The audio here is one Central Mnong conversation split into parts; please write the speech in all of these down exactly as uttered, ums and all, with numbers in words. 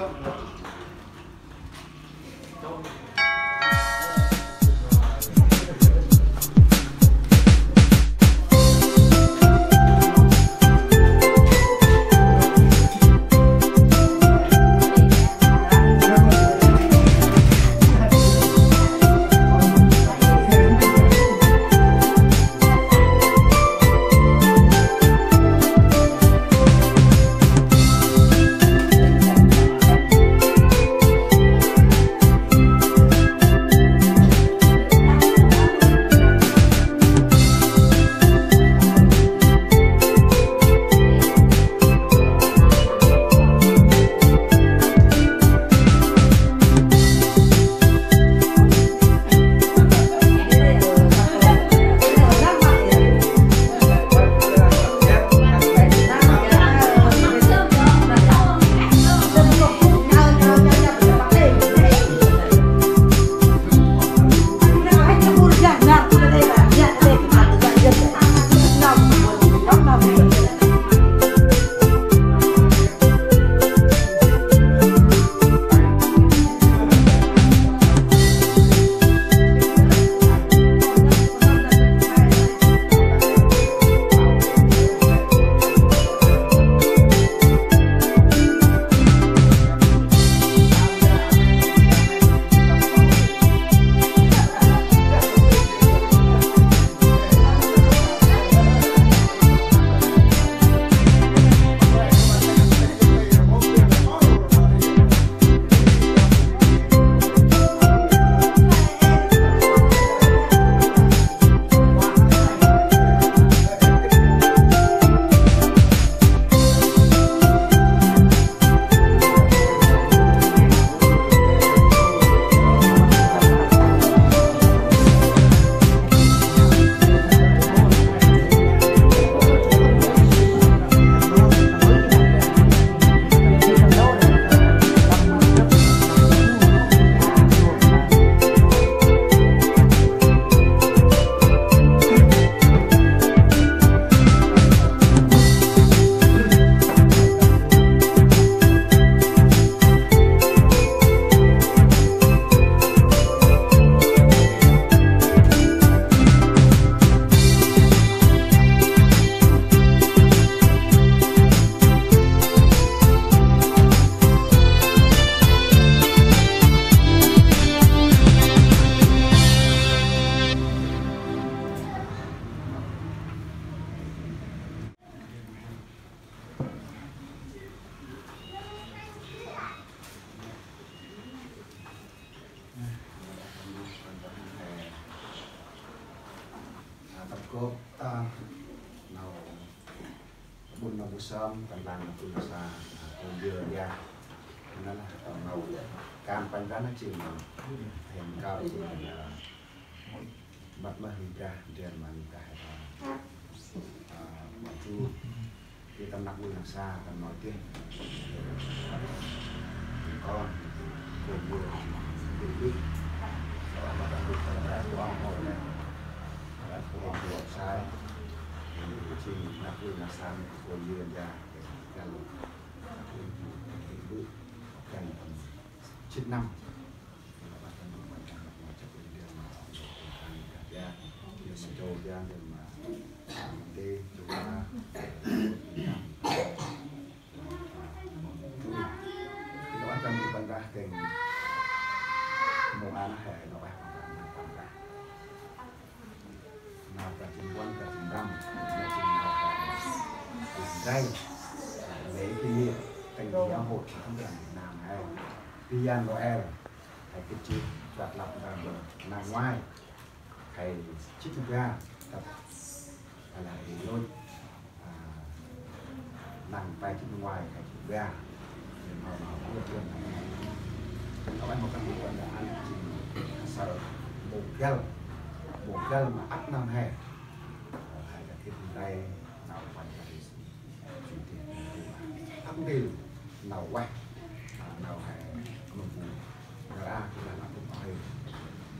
Tâm gôp ta nau ƀŭn nau bu sơm, kăn lăng nau bu nau sa, kônh yơ ya. Nau nau kan păng đa nau jêng, hên kơl jêng, măt mơh ri brah, ndrel ma ri brah, ma chu. Ti tâm năp ui năp sa tâm nau deh. Kon, kônh yơ, deh deh. Sa ma tâm ui tâm năp ui năp sa. Jêng năp ui năp sa, kônh yơ ya. Kăn năp ui năp sa, kăn jêt năm. Nau ta jêng ƀuăn ta jêng răm, nau ta jêng nau ta jêng răm. Lễ kỷ niệm thành giáo hội Tin Lành Việt Nam hay Ti Yan Noel. Hay kơ jêh, chuat lăp nơm nau nguai, hay jêt bar, tât, hay là ê lôch, a, nau pe jêt nguai, hay jêt bar. Nau nau ƀuh jêng nau nguai. Nau nguai mâu kăn ƀuh kăn ăn jêng asăr mâu găl, mâu găl ma ăp nơm he. Hay kơ jêh nau nguai, nau nguai. Ăp ntil nau ueh, a, nau he, nau bu, nau a, nau a, nau he.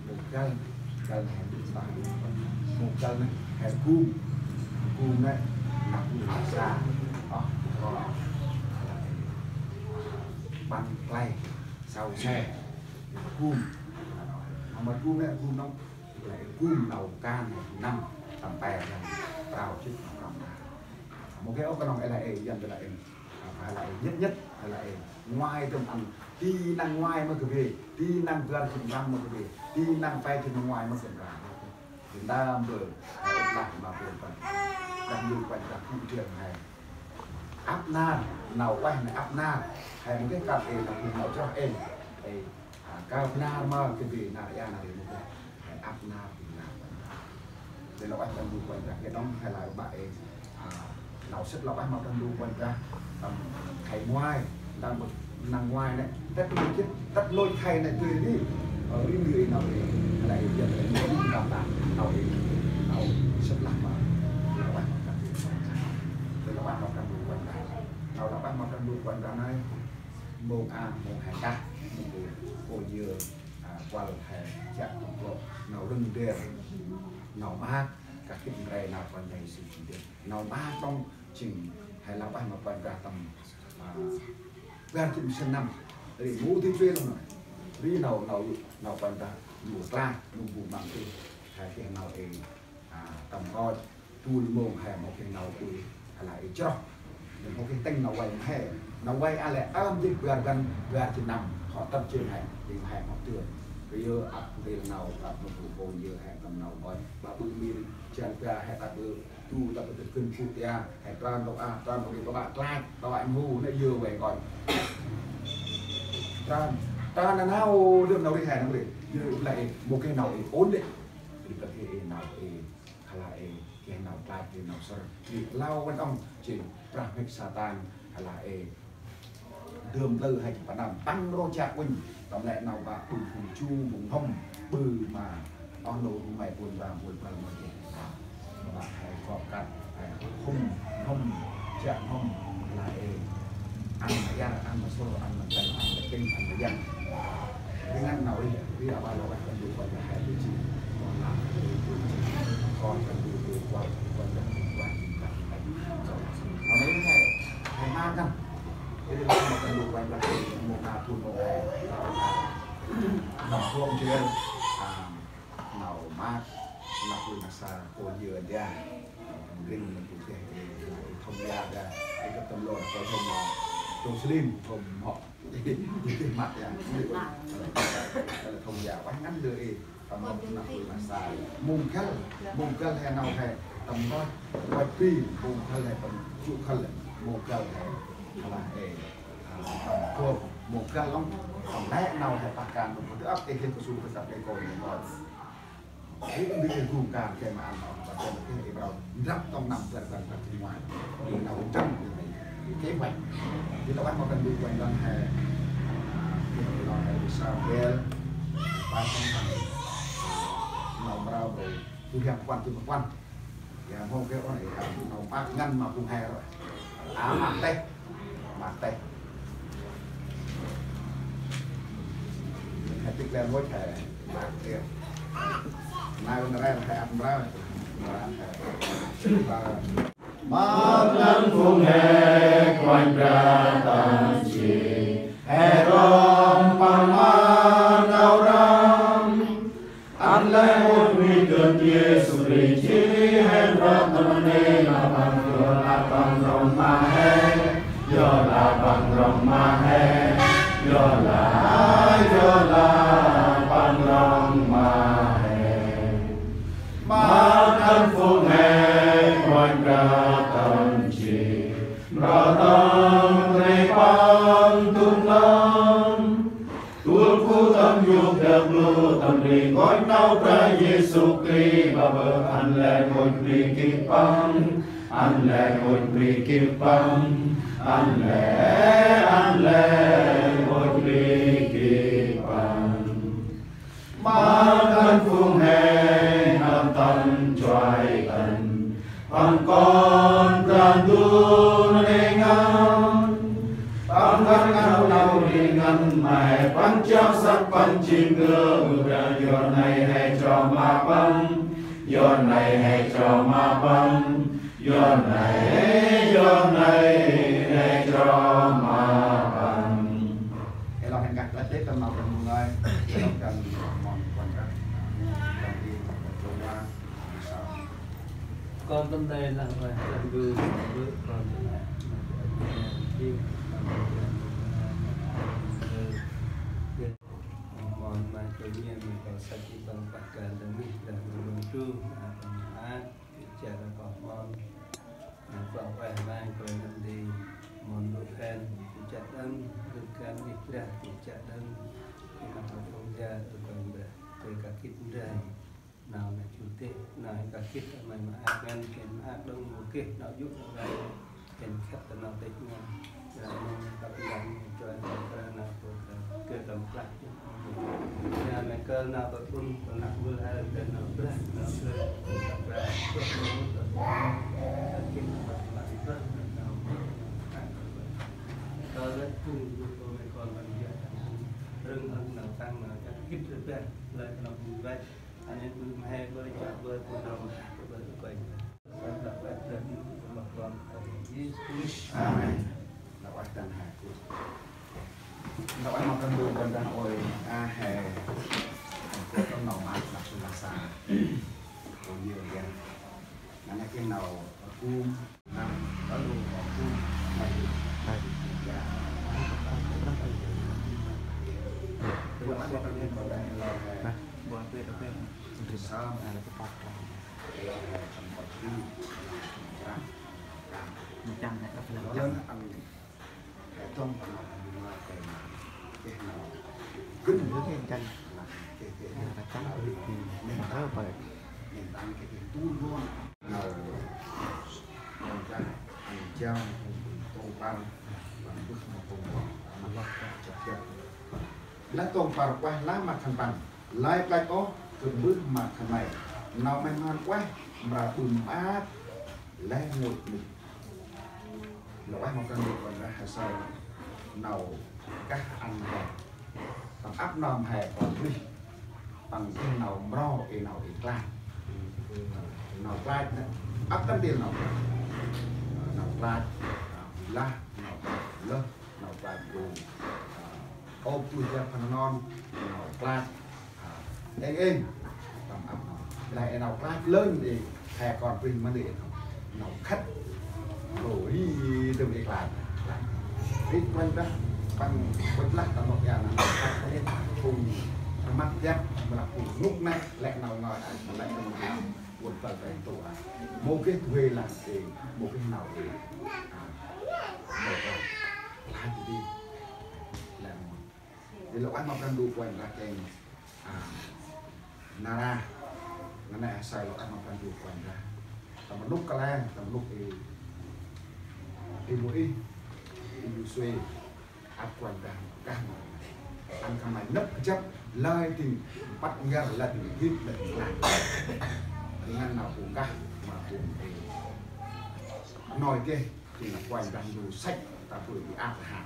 Mâu găl, găl nau he, mâu găl nau he gum, gum nau, nau bu nau sa, oh, oh. Păng klei sau se gum, ma gum nê, gum nông, klei gum nau kan năm tâm pe răng prao jêt năm. Mâu geh ôh knŏng ê lah ê, yăn ê lah ê, ê lah ê nhất nhất, ê lah ê ngoai tơm ăn ti năng ngoai ma gâp ê, ti năng bar jêt năm ma gâp ê, ti năng pe jêt năm ngoai ma gâp ê. Ê, ntơm bơh, ê, ŭch lah ma bơh bơh. Đah Ndu Kôranh Brah gŭ jêng he ăp nar, nau ueh nê ăp nar. He mâu geh kơt ê, nau bơh nau chroh ê. Ê, a, kơt nar ma gâp ê, nar ê, nar ê mâu geh. He ăp nar, nar. Ê, nau ueh Đah Ndu Kôranh Brah geh đŏng, he lah bă ê. A, nau sĭt lah ueh ma Đah Ndu Kôranh Brah tâm khay ngoai, tâm năng ngoai nê, tât lôch jêt, tât lôch khay nê tui ri, ơ, ri ndri nau ê, lah ê, yăn ê, nau ê, nau ê, nau sĭt lah ma, lah ueh ma Đah Ndu Kôranh Brah. Tui lah ueh ma Đah Ndu Kôranh Brah. Nau lah ueh ma Đah Ndu Kôranh Brah nê, mông a, mông he kah, mông ê, kônh yơ, a, kuăl he, jă, tŭng gŏ, nau rưng ndrel, nau maak, kah gĭt ndrel, nau Kôranh Brah Yêsu ndrel, nau maak đŏng, jêng he lah ueh ma Kôranh Brah tâm, a, bar jêt sĭn năm. Ri mâu dơi chuê lŏng nê. Ri nau, nau, nau Kôranh Brah, nau klach, nau bu măng tih. He geh nau ê, a, tâm roi, dul mông he mâu geh nau ê, he lah ê chroh. Nê mâu geh tĭng nau vay ma he. Nau vay a lĕ ơm jêh bar găn, bar jêt năm, hŏ tât jêng he, jêng he hŏ tưn. Ri yơ ăp ri nau, ăp nau bu kônh yơ he tâm nau roi. Bă bơh mir, jan ba he ta bơh Du ta bơh tât gân gŭ tia, he tran rŏ a, tran rŏ ri, rŏ a klach, rŏ a mhu, nê yơ vay koi. Tran, tran nanao, lơm nau ri he nau ri. Yơ lah ê, mâu geh nau ê ổn định. Ri ta geh ê nau ê, he lah ê, geh nau klach, geh nau sơr. Ri lao vân ŏng, jêng, prah mhĭk Satan, he lah ê. Dơm tlơ he jêng pa năm tăng rô jă uănh. Tâm lĕ nau bă ƀư phung Ju, phung Hŭm, ƀư ma oh nô rŭng may ƀuôn ba ƀuôn băl ma jêh. Bă he gŏ kăt, he Hŭm, Hŭm, jă Hŭm, lah ê. Ăn ma yar, ăn ma sôr, ăn ma tel, ăn ma tĭng, ăn ma yăn. Ri ngăn nau ri, ri a ba lo weh kan du koi ma he ƀư jêh. Kon kan du ƀư koi, koi kan du koi. Nau ri he, he ma kan. Ê, lah ma Kôranh Brah, mông a thun mông he, nau phung jêr, a, nau maak, nau phung nau sa, kônh yơ dia, ring nau phung jêh, ê, nau thong ya dia, ê, kơt tâm lôn, kônh thong, a, thong slim, thong mhŏ, ê, ê, mat ya, thong ya, ueh ngăn dơ, ê. Tâm nau phung nau sa. Mông găl, mông găl he nau he tâm roi, roi pi, mông găl he tâm jŭ khăl, mông găl he, he lah ê, a, tâm kôp, mông găl lŏng, tâm lĕ nau he pah kan, mông găl ăp ê geh kơsu kơsăp ê kônh ê kônh. Ê ndri ê gŭ kan kơt ma ăn nau, bă kơt ma ê brao, ndrăp tâm năm bar bar bar jêng ngoai. Ê nau ndrăp, ê, ê, kế hoạch. Ê lah ueh ma Kôranh Brah uănh lăng he, ê, ê lah he sa bel, ba sông thăng, nau mrao bro, tu hiam kwan tu ma kwan. Ya, mâu geh ôh, ê, nau maak ngăn ma phung he roi. A, maak têh. Maak têh. He tĭk lĕ mâu he maak têh. Nau nrel he ăp mrao. Mrao he. Maak ngăn phung he Kôranh Brah ta jêh, he rom păng ma nau ram. Ăn lĕ ŭch bri dơn Yêsu Krist jêh ri he nrŏ tâm rnê lah Păng, yorlah Păng rŏng ma he, yorlah Păng rŏng ma he, yorlah, yorlah Păng rŏng ma he. Maak ngăn phung he Kôranh Brah ta jêh, nrŏ tâm rnê Păng dŭt nơm. Tŭl phung tâm yôk dăp lôh tâm ri Kôranh nau Brah Yêsu Krist, bă bơh ăn lĕ ŭch bri gĭt Păng, ăn lĕ ŭch bri gĭt Păng, ăn lĕ, ăn lĕ ŭch bri gĭt Păng. Maak ngăn phung he nơm tâm chuai kăn, Păng Kon Brah du nau rnê ngăn. Păng Kon Brah nau rnê ngăn ma he, Păng chăm sóc, Păng jêng gơ ur Brah, yor nây he cho ma Păng, yor nây he cho ma Păng, yor nây, yor nây he cho ma Păng. Tâm nau Brah Ndu ngơi, tâm nau Brah Ndu ngơi, tâm nau Brah Ndu ngơi. Kon tâm nau lah, Brah Ndu, kon tâm nau. Mon ma kơ ñe ma kơ sa chi tâm Brah Ndu ngơi, tâm nau. Ti chă đăng kơ mon, nau kơ ueh ma kơ nau di, mon lŭ hen, ti chă đăng, lŭ hen, ti chă, ti chă đăng, ti nau kơ thong ja, ơ kơ mbah, ti kah gĭt ndrai, nau ma chu tê, nau kah gĭt, ma ma ak ngan, ken ma ak đăng, mâu geh, nau yŭk, nau rai, ken khăp, nau tê ngan, nau ma kah ngan, nau choi, nau kơ, nau kơ, kơ tâm klach. Nau ma kơ nau tơ̆ ŭn, tơ̆ năk vâl hal, tơ̆ nau brah, nau brah, nau brah, nau brah, nau brah, nau brah, nau brah, nau brah. Kơ lĕ phung, phung, phung, phung, phung, rơ̆ng hăng nau tăng, nau tăng, gĭt rơbeh, lĕ nau phung văch. Anh em phung he, bơi chak, bơi phung rong, bơi bơi. Amen. Nau ueh tâm he. Nau ueh ma Brah Ndu, Brah Ndu ơi, a he. Kô̆ tâm nau ma, nau sum nau sa. Kô̆ nhiều đen. Nau nê kêng nau kum. Nau, nau kum. Nau kum. Nau ueh ma Brah Ndu, Brah Ndu ơi, a he. Nau ueh ma Brah Ndu, Brah Ndu ơi, a he. Lah tông păr ueh lah ma khân păng. Lơi klach ôh, gâp mbơh ma khân may. Nau may mhan ueh, mra ƀư maak, lĕ ngôch mĭt. Nau ueh ma Brah Ndu, Brah Ndu ơi, he saơ nau kah ăn he. Tâm ăp nơm he kon rih. Păng geh nau mro ê nau ê klach. Nau klach nê, ăp tâm ntil nau klach. Nau klach, nau bi lah, nau klach lơh, nau klach bu. Ôp tui jăp phăn non, nau klach. Êng êng, tâm ăp nau. Lah ê nau klach lơn ê, he kon rih ma nê nau. Nau khât. Lô ri tơm ê klach. Ri Kôranh Brah, păng kôch lah tâm ăp ya nau khât. Ê phung rmăt jăp, mra phung nuk nê, lĕ nau ngơi, lĕ nau ngơi. Uănh păl păng tu a. Mâu geh thuê lah ê, mâu geh nau ê. A, mâu geh. Lah ti ti. Lĕ nau. Di lŏ ueh ma Brah Ndu Kôranh Brah kêng. A, nar aơ, ngăn nê he saơ lŏ ueh ma Brah Ndu Kôranh Brah. Tâm rnôk kăl e, tâm rnôk ê, ê Môis, ê Yôsuê, ăp Kôranh Brah kah ma. Ăn khân may nâp kjăp, lơi dâng păt n'găr, lơi dâng gĭt, lơi dâng klach. Ngăn nau phung kah, ma phung ê. Rnoi geh, dâng Kôranh Brah Ndu săch, ta bơh di Abraham.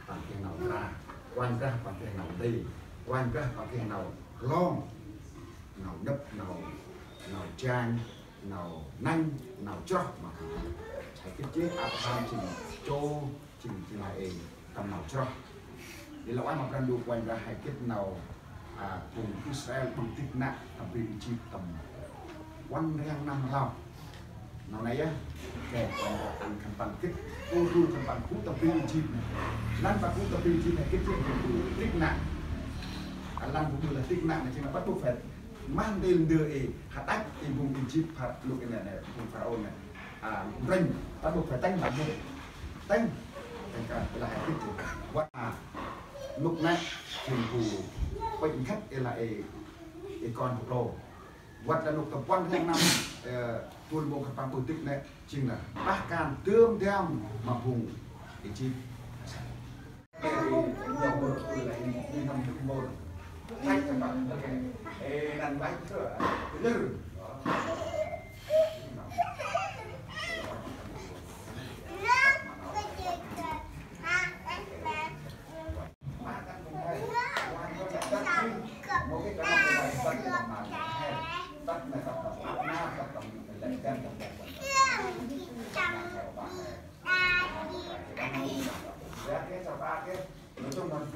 Păng geh nau tra, Kôranh Brah păng geh nau nti, Kôranh Brah păng geh nau klong, nau nâp, nau, nau janh, nau nănh, nau chroh ma khân păng. He gĭt jêh Abraham jêng chô, jêng, jêng lah ê, tâm nau chroh. Di lŏ ueh ma Brah Ndu Kôranh Brah he gĭt nau a, phung Israel ƀư dĭk nă tâm bri Êjip tâm puăn rhiăng năm rlau. Nau nây yơh, kĕ Kôranh Brah ăn khân păng gĭt, tu du khân păng gŭ tâm bri Êjip nê. Lăn păng gŭ tâm bri Êjip nê gĭt jêh ƀư dĭk nă. A, lăn ƀư lah dĭk nă nê jêng lah bắt buộc phải mah ntil ndơ ê, hađăch ê phung Êjip, Phar-, lŭk ê nê, nê, phung Pharaôn nê. A, rênh, bắt buộc phải tĕng lah mô. Tĕng. Tĕng kơ, ê lah he gĭt jêh. Wăt, a, nôk nê, jêng bu, pêch nkhât ê lah ê, ê kon bu klô. Wăt lah nôk tâm puăn rhiăng năm, ơ, tuăl mông khân păng ƀư dĭk nê, jêng lah pah kan dơm dam ma phung Êjip.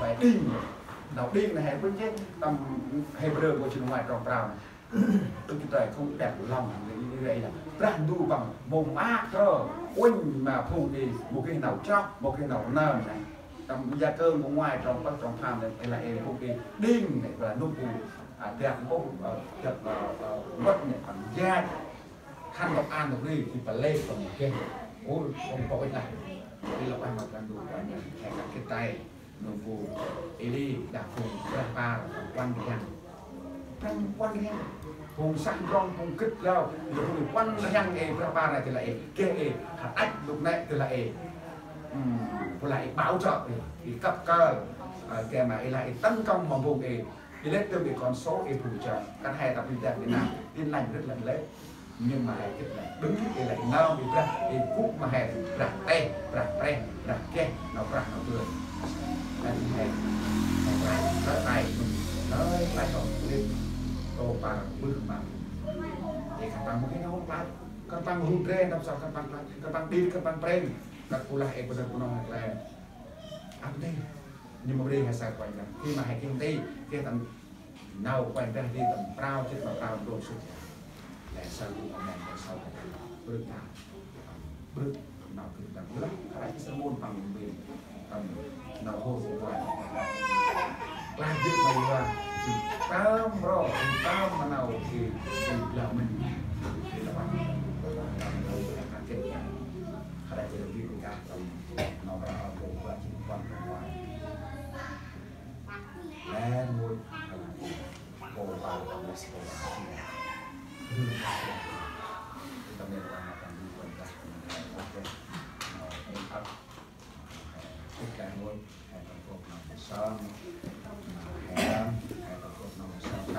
Phải đing. Nau đing nây he bơh jêh tâm Hêbrơ nkô̆ jê̆t nguay trong prao nây. Ơ, gĭt ri, không biết lòng người Israel là Brah Ndu Păng mâu maak rơ uănh ma phung i mâu geh nau chroh, mâu geh nau nơm nây. Tâm Gia Cơ nkô̆ nguay trong pơh trong pham nây, ê lah ê phung i đing nây, ê lah nôk bu, a, dak mâu, a, dak, a, a, mât nây, păng jach. Khân păng ăn nôk ri, thì păng lĕ păng geh. Ôi, không có ích lắm. Thì là păng ma Brah Ndu, păng jach, he kah gĭt ri. Nơm bu Êli đah phung brah bar păng puăn rhiăng. Păng puăn rhiăng. Phung sah ndrŏng, phung gĭt leo, nơm bu puăn rhiăng ê brah bar nây, tơ lah ê geh ê, khă ăch lŭk nĕ tơ lah ê. Ừm, bu lah ê bảo trợ ê, ê kăp kơl, ơ, gay ma ê lah ê tấn công ma phung ê. Ê lĕ tơm ê kon số ê phung chơ, kăn he ta bri dak Việt Nam, Tin Lành rất là lĕ. Nhưng mà he gĭt nây, đơ̆ng ê lah ê nơm ê brah, ê gŭ ma he brah têh, brah prêh, brah geh, nau brah nau tơm. Lah he, he brah, brah tay, nơm, nơm, tay kon, lip, tô păng, bơh păng. Ê khân păng mâu geh nau klach, khân păng run rê, nau săl khân păng klach, khân păng đit, khân păng prêng, kăt bu lah ê bơdơ̆ng bu nơm he klach. Ăp nây, ñu mâu rê he say Kôranh Brah, khi ma he geh nti, geh tâm Nau Kôranh Brah di tâm prao jê̆t ma prao ndrôm sŭt. Lĕ saơ gŭ amăng ma saơ gŭ brư̆ ta. Brư̆ nau gĭt tâm lah, kăl e sermôn păng mbên tâm nau hôr gŭ Kôranh. Lah jê̆t ma yua, jê̆t tâm ro, jê̆t tâm ma nau gĭt, gĭt blah mĭn. Gĭt tâm nau gĭt. Kăl e jê̆t gĭt tâm nau prao gŭ Kôranh jê̆t păng gŭ Kôranh. Len môi, kô ba, kô ba, kô ba. Tâm len ba, tâm bi, kô ba, kô ba. Len môi, hai tâm kôp năm sơm, hai tâm, hai tâm kôp năm sơm.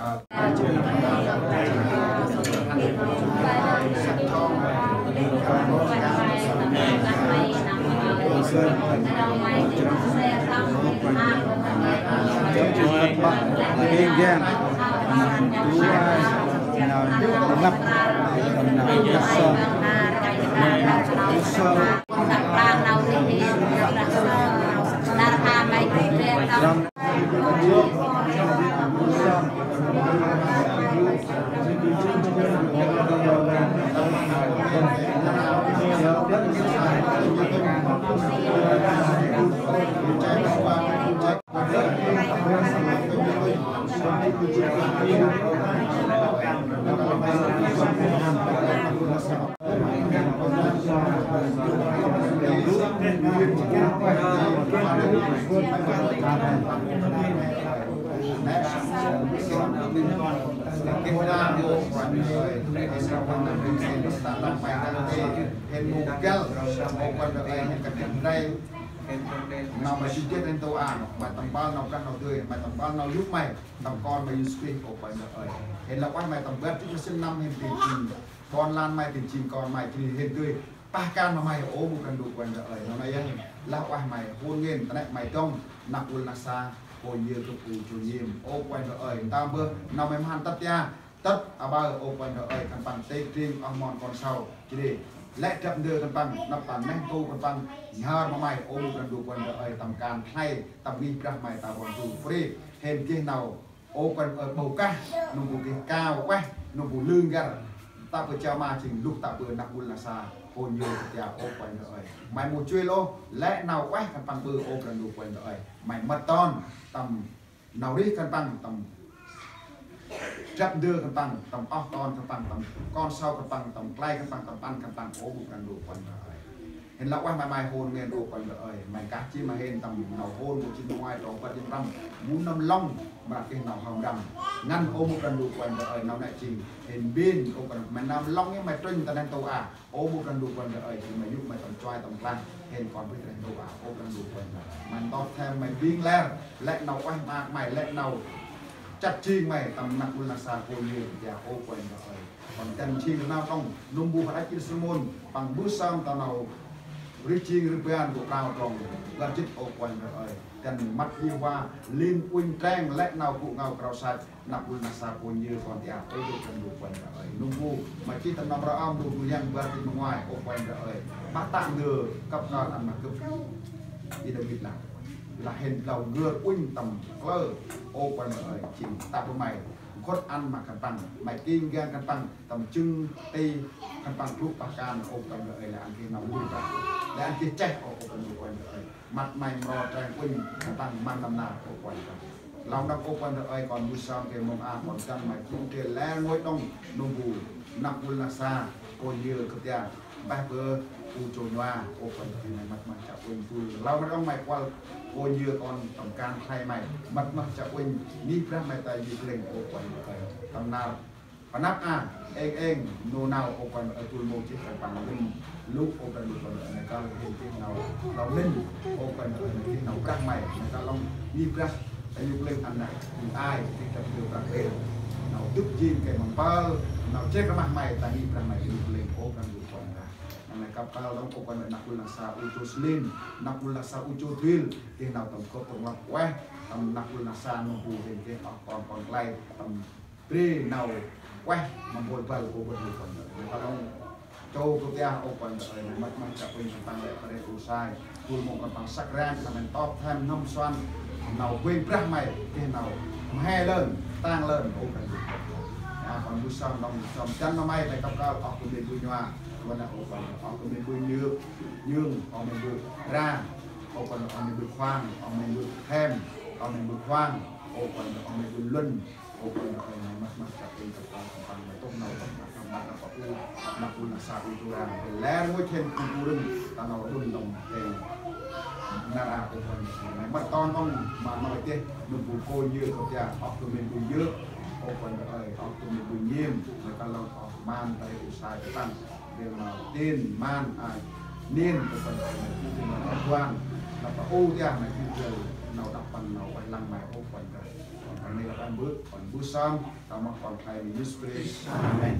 Hên mâu găl, ơ Kôranh Brah ơi, hên kăt hên rê. Nau ma jêh jêh hên tô an, ma tâm ban nau Brah nau dơi, ma tâm ban nau yô̆ may, tâm Kon may Yêsu Krist, ơ Kôranh Brah ơi. Hên lah ueh may tâm ban jêh jêh sĭn năm hên tĭng jêng ƀon lan may, tĭng jêng kon may, jêh ri hên dơi pah kan ma may, ơ mâu Brah Ndu Kôranh Brah ơi. Nau nây yơh, lah ueh may hôn ngên, ta nĕ may dŏng, năk ul năk sa, kônh yơr gâp u jô nhêm, ơ Kôranh Brah ơi. Ntơm bơh, nau may mham tât ya, tât aƀaơ, ơ Kôranh Brah ơi, khân păng têk tring oh mon kon sau. Jêh ri lĕ drăp ndơ khân păng, năp ta neh ntu khân păng nhhơr ma may, ơ mâu Brah Ndu Kôranh Brah ơi, tâm kan khlay, tâm ngih brah may ta ƀon du. Jêh ri hên geh nau, ơ Kôranh Brah ơi, ƀâo kah, nơm bu geh kao ueh, nơm bu lư n'găr, ta bơh chao ma jêng luh ta bơh năk ul năk sa, kônh yơr gâp ya, ơ Kôranh Brah ơi. May mâu chuêl ôh, lĕ nau ueh khân păng ƀư, ơ Brah Ndu Kôranh Brah ơi. May mât ton tâm nau rêh khân păng, tâm drăp ndơ khân păng, tâm oh ton khân păng, tâm kon sau khân păng, tâm klei khân păng, tâm ăn khân păng, ơ mâu Brah Ndu Kôranh Brah ơi. Hên lah ueh ma may hên ngăn, ơ Kôranh Brah ơi. May kah jêng ma hên tâm nau hên mâu jêng ma nguai trong bar jêt prăm, mbu năm lŏng ma geh nau hao mrăm. Ngăn ơ mâu Brah Ndu Kôranh Brah ơi, nau nây jêng hên mbên, ơ Kôranh, may năm lŏng i may trŭnh ta neh ntu a. Ơ mâu Brah Ndu Kôranh Brah ơi, jêng may yô̆ may tâm chuai tâm klang, hên kon bơh ta neh ntu a, ơ Brah Ndu Kôranh Brah. May ntop thêm may bêng lĕ, lĕ nau ueh ma may, lĕ nau chăt jêng may tâm năk ul năk sa kônh yơk ta, ơ Kôranh Brah ơi. Kon dăn jêng nau tŏng nơm bu hađăch jêh Salômôn, păng mbơh sơm ta nau rêh jêng rơban gŭ krao trong bar jêt, ơ Kôranh Brah ơi. Dăn măt Yêhôva lin uănh treng lĕ nau gŭ ngao krao sach năk ul năk sa kônh yơk kon ta, ơ Brah Ndu Kôranh Brah ơi. Nơm bu ma jêh tâm nau mra ơm nơm bu yang bar jêt ma nguai, ơ Kôranh Brah ơi. Bah ta ndơ kăp kơl ăn ma gâp i Đavid lah. Lah hên blau ngơi uănh tâm klơ, ơ Kôranh Brah ơi. Jêng ta bơh may khŭt ăn ma khân păng, may king gang khân păng, tâm jâng ti khân păng gŭ pah kan, ơ Kôranh Brah ơi, lĕ ăn geh nau ngơi pah, lĕ ăn geh cheh, ơ Kôranh Brah ơi. Măt may mro treng uănh khân păng măng năm nar, ơ Kôranh Brah. Lŏng năp, ơ Kôranh Brah ơi, kon mbơh sơm geh mông a, kon dăn may jêng geh lĕ ngơi đŏng nơm bu năk ul năk sa kônh yơk kơt ta. Bah bơh u chô nhua, ơ Kôranh Brah ơi, may măt măt chă uănh bul. Lŏng năp đŏng may kuăl kônh yơk kon tâm kan khlay may, măt măt chă uănh ngih brah may ta yơk lêng, ơ Kôranh Brah ơi. Tâm nar panăp a, êng êng nô nau, ơ Kôranh Brah ơi, tŭl mông jêh khân păng lŭm lŭ, ơ Brah Ndu Kôranh Brah ơi, may kăl hên jêh nau, nau mĭn, ơ Kôranh Brah ơi, may jêh nau brah may, may kăl lŏng ngih brah ta yơk lêng ăn năk, ngih ai, jêh ta yơk brah bêl, nau dŭt jêng gay ma mpơl, nau jêh rmah may ta ngih brah may ta yơk lêng, ơ Brah Ndu Kôranh Brah. Nau may kăp kăl đŏng, ơ Kôranh Brah, năk ul năk sa u chô Slin, năk ul năk sa u chô Dvil, jêh nau tâm gâp tâm lăp ueh, tâm năk ul năk sa nơm bu hên geh oh kon păng klay, tâm bri nau ueh ma mpôl băl, ơ Brah Ndu Kôranh Brah. May kăl đŏng chô kơt ta, ơ Kôranh Brah ơi, may măt măt chă uănh khân păng lĕ pơrê u sai, tŭl mông khân păng săk rang, khân păng ntop thêm nơm suan nau uănh brah may, geh nau mhe lơn, tang lơn, ơ Brah Ndu Kôranh Brah. A, kon mbơh sơm đŏng, sơm dăn ma may, may kăp kăl, oh gâp mĭn bu nhua, ơ Kôranh Brah, oh gâp mĭn bu nhơk, nhưng, oh gâp mĭn bu ra, ơ Kôranh Brah, oh gâp mĭn bu khoang, oh gâp mĭn bu thêm, oh gâp mĭn bu khoang, ơ Kôranh Brah, oh gâp mĭn bu lŭn, ơ Kôranh Brah ơi, may măt măt chă uănh khân păng, khân păng may tŭk nau tâm năk, năk năk pă u, năk ul năk sa u chô rang. Lĕ rngôch hên bu bu rưng ta nau rŭn tâm hên nar a, ơ Kôranh Brah ơi. May măt ton đŏng ma nau jêh nơm bu kônh yơk kơt ta, oh gâp mĭn bu yơk, ơ Kôranh Brah ơi, oh gâp mĭn bu nhêm, may kăl lŏng oh man ta rê u sai ta tăng, rê ma tin man ai nin, ơ Kôranh Brah ơi, may bu rê ma nau kuan, nau pă u ta, may bu rê nau đăp păng nau ueh lăng may, ơ Kôranh Brah. Kon ăn may lăp ăn bơh, kon mbơh sơm, ta mâp kon khlay Yêsu Krist. Amen.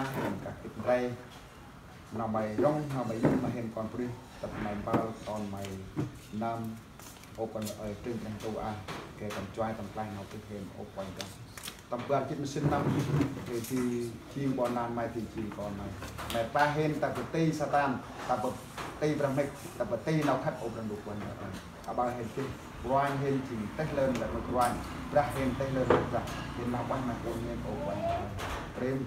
Kah gĭt ndray, nau May rŏng, nau May yŭk ma hên kon bunuyh, tât May mpơl kon May năm, ôp Kôranh Brah ơi, trưng Brah Ndu a, gay tâm chuai tâm klaih nau tih hên, ôp Kôranh Brah. Tâm bar jât ma sĭn năm, gay di jêng ƀon lan May, di jêng kon May. May pah hên ta bơh ti Satan, ta bơh ti brah mhĭk, ta bơh ti nau khât, ôp Brah Ndu Kôranh Brah ơi. Aƀaơ hên geh kôranh hên jêng têh lơn lĕ ma kôranh, brah hên têh lơn lĕ brah, hên lah ueh ma kon hên, ôp Kôranh Brah ơi. Rim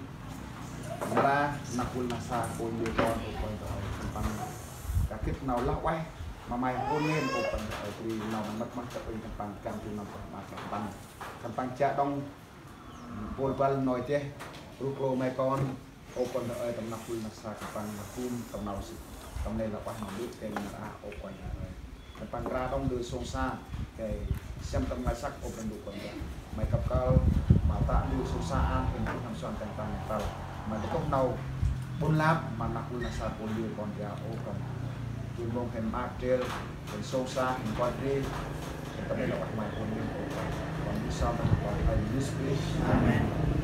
mra năk bul năk sa kônh yơk kon, ôp Kôranh Brah ơi. Khân păng kah gĭt nau lah ueh ma May kon hên, ôp Kôranh Brah ơi. Bri nau mân mât mât ta uănh khân păng, găn bri nau mân mât khân păng. Khân păng chiă đŏng mpôl băl nôi deh, ruh klô May kon, ôp Kôranh Brah ơi, tâm năk bul năk sa khân păng, năk bum tâm nau sĭt, tâm nây lah ueh ma lŭt gay nar a, ôp Kôranh Brah ơi. Khân păng nkra đŏng ndơ sông sa, gay siăm tâm ngơi săk, ôp Brah Ndu Kôranh Brah. May kăp kơl ma tă ndơ sông sa ăn, hên gŭ n'hâm suan teng tâng tal. May kơkuh nau ƀon lăp ma năk bul năk sa kônh yơk kon, ơ Kôranh. Dŭm mông hên maak ndrel, hên sông sa, hên kon ndrel, hên tâm nây lah ueh ma kon hên, ôp Kôranh. Kon ndơ sông, kon ndơ Yêsu Krist. Amen.